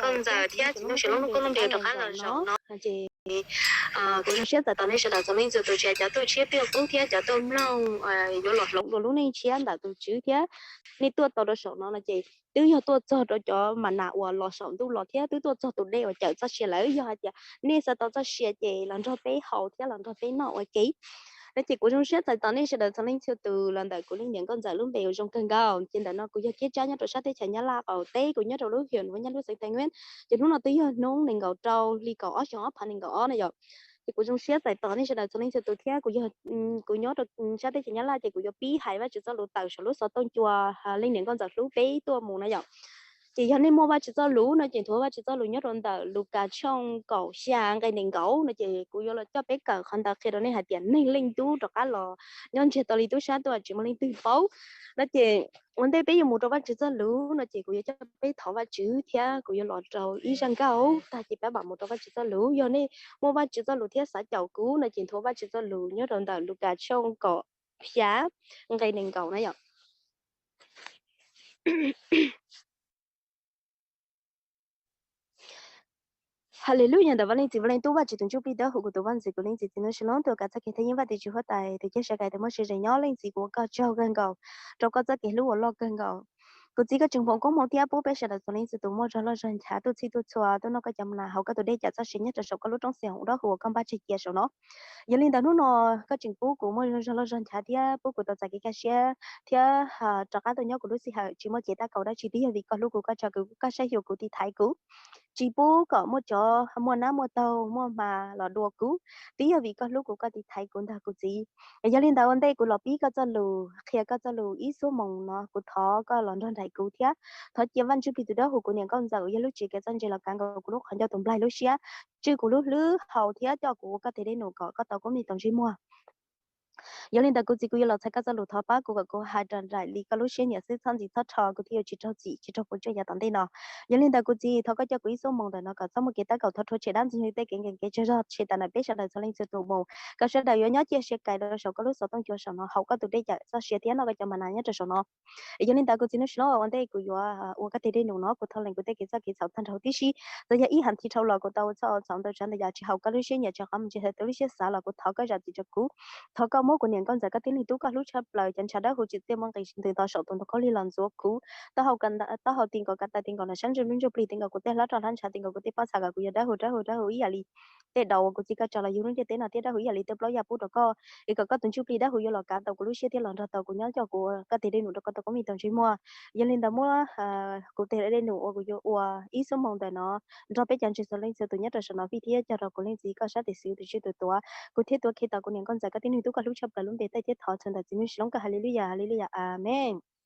Nkauj Ntxawm thiab txiv Nuj Sim Loob lub koob lub npe rov qab los zaum no. Ces kuv zoo siab txais tos nej sawv daws txhua leej txhua tus, tsis hais cov tuaj tshiab pib qub thiab cov tuaj mloog yuav los hloov dua lub neej tshiab ntawm tus Tswv thiab nej tuaj tau rau saum no no ces twb yog tuaj txog rau cov mas nas uas los saum ntuj los thiab twb tuaj txog tus dej uas cawm txoj sia lawm. Yog hais tias nej xav tau txoj sia ces los nrog peb haus thiab los nrog peb noj ua ke. No ces kuv zoo siab txais tos nej sawv daws txhua leej txhua tus los ntawm kuv leej niam Nkauj Ntxawm lub npe uas zoo kawg nkaus. Ces ntawm no kuv yog Kiab Tsab nyob rau sab teb chaws Nyab Laj qaum teb, kuv nyob rau lub huyện Hua Nham lub xeev Thaib Nguees. Ces hnub no twb yog hnub nees nkaum rau hli kaum ob xyoo ob phav nees nkaum ob na yom. Ces kuv zoo siab txais tos nej sawv daws txhua leej txhua tus thiab kuv yog, kuv nyob rau sab teb chaws Nyab Laj ces kuv yuav pib hais Vajtswv txoj lus tawm saum lub xov tooj cua leej niam Nkauj Ntxawm hlub peb tuaj mus na yom. Ces yog nej muaj Vajtswv txoj lus no ces nthuav Vajtswv txoj lus nyob rau ntawm Lukas tshooj kaum xya nqe nees nkaum no ces kuv yuav los coj peb kawm qhov ntawd qhia rau nej hais tias neeg Leej Tub rov qab los nyob ntsiag to li tub sab tuaj tsis muaj leej twg paub. No ces ua ntej peb yuav mus rau Vajtswv txoj lus no ces kuv yuav coj peb thov Vajtswv thiab kuv yuav los rau ib zaj nkauj tag ces peb mam mus rau Vajtswv txoj lus. Yog nej muaj Vajtswv txoj lus thiab xav caum kuv no ces nthuav Vajtswv txoj lus nyob rau ntawm Lukas tshooj kaum xya nqe nees nkaum na yom. Haleluya ntawm Vaj Leej Txiv Vaj Leej Tub Vajtswv tus Ntsuj Plig Dawb Huv, kuv tus vaj ntxwv, kuv leej txiv txiv Nuj Sim Loob, tus kav txoj kev thaj yeeb vaj tim tswv huab tais, tus cev sawv daws tes muaj sij hawm nyob. Leej txiv, kuv ua koj tsaug kawg nkaus rau koj txoj kev hlub uas loj kawg nkaus. Kuv txiv, koj tseem foom koob hmoov thiab pub peb sawv daws txhua leej txhua tus muaj zog loj zog nchav tuaj txhij tuaj txhua tuaj noj koj cov mas nas, haus koj tus dej cawm txoj sia nyob rau saum koj lub roob xia hoov dawb huv uas koj npaj tseg cia saum no. Yog li ntawd hnub no koj tseem pub kuv muaj zog loj zog nchav thiab pub kuv tau txais kev kaj siab thiab rov qab tuaj nyob kuv lub sij hawm tsis muaj kev tab kaum dab tsi, twb yog vim koj hlub kuv, koj tsa kuv, koj saib xyuas kuv, tiv thaiv kuv, tsis pub kom muaj cov muaj nab muaj taug muaj hma los dua kuv, twb yog vim koj hlub kuv, koj tiv thaiv kuv ntag kuv txiv. Yog li ntawd ua ntej kuv los pib koj txoj lus, qhia koj txoj lus ib xuab moos no, kuv thov koj los nrog nraim kuv thiab thov cia Vaj Ntsuj Plig tus dawb huv, kuv niam Nkauj Ntxawm uas yog lub tsev kev txawj ntse los kav nkaus kuv lub qhov ncauj tus nplaig lub siab, tswj kuv lub hlwb hau thiab coj kuv ua koj tes dej num kom koj tau koob mis tau ntsej muag. Yog li ntawd kuv txiv, kuv yuav los txhais koj txoj lus, thov pab kuv kom kuv hais raws nraim li koj lub siab nyiam xwb, txhob ntxim txhob rho, kuv thiaj yuav tsis raug txim tsis raug puas tsuaj yav tom ntej no. Yog li ntawd kuv txiv, thov koj coj kuv ib xuab moos ntawm no kom txhob muaj kev tab kaum, thov rhuav tshem dab ntxwg nyoog tej kev nkees kev tsawg zog tshem tawm ntawm peb sawv daws txhua leej txhua tus mus, kom sawv daws yuav nyob ciaj sia kais rau saum koj lub xov tooj cua saum no, haus koj tus dej cawm txoj sia thiab noj koj cov mas nas nyob rau saum no. Yog li ntawd kuv txiv Nuj Sim Loob, ua ntej kuv yuav ua koj tes dej num no, kuv thov lees kuv tej kev txoj kev txhaum tag nrho huv tib si. Txawm yog ib hais thiv dhau los kuv tau ua txoj txhaum ntau tsav ntau yam tsis haum koj lub siab nyiam, tsis qhov mus ntsia hawm tau lub siab xav los kuv thov koj zam txim rau kuv. Thov koj muab kuv niam Nkauj Ntxawm koj tib neeg tub koj hlub tshaj plaws cov ntshav dawb huv tsim txiaj muaj nqis ntws ntho saum tus ntoo khaub lig los ntxuav kuv taub hau, taub hau ti nkaus, ko taw ti nkaus, nws sab ntsuj lub ntsuj plig ti nkaus, kuv tej hlob roj hlob ntshav ti nkaus, kuv tej pob txha kom kuv yuav dawb huv dawb huv dawb huv ib yam li tej daus uas kuv txiv koj tso los yug lub ntiaj teb no thiab dawb huv ib yam li tej plaub yaj pub rau koj, es kom koj tus ntsuj plig dawb huv yuav los kav tau kuv lub siab thiab los nrog tau kuv nyob coj kuv ua koj tes dej num rau koj tau koob mis tau ntsej muag. Yog li ntawd muab kuv tes dej num uas kuv yuav ua ib xuab moos ntawm no nrog peb cov ntseeg txhua leej txhua tus nyob rau saum no fij thiab cog rau kuv leej txiv koj sab tes xwb tus tswj tus tuav. Kuv thiab tuav Khetos kuv niam Nkauj Ntxawm koj tib neeg tub koj hlub tshaj plaws lub npe, tawm thiab thov txhua ntawm txiv Nuj Sim Loob koj. Haleluyas, haleluyas, amees.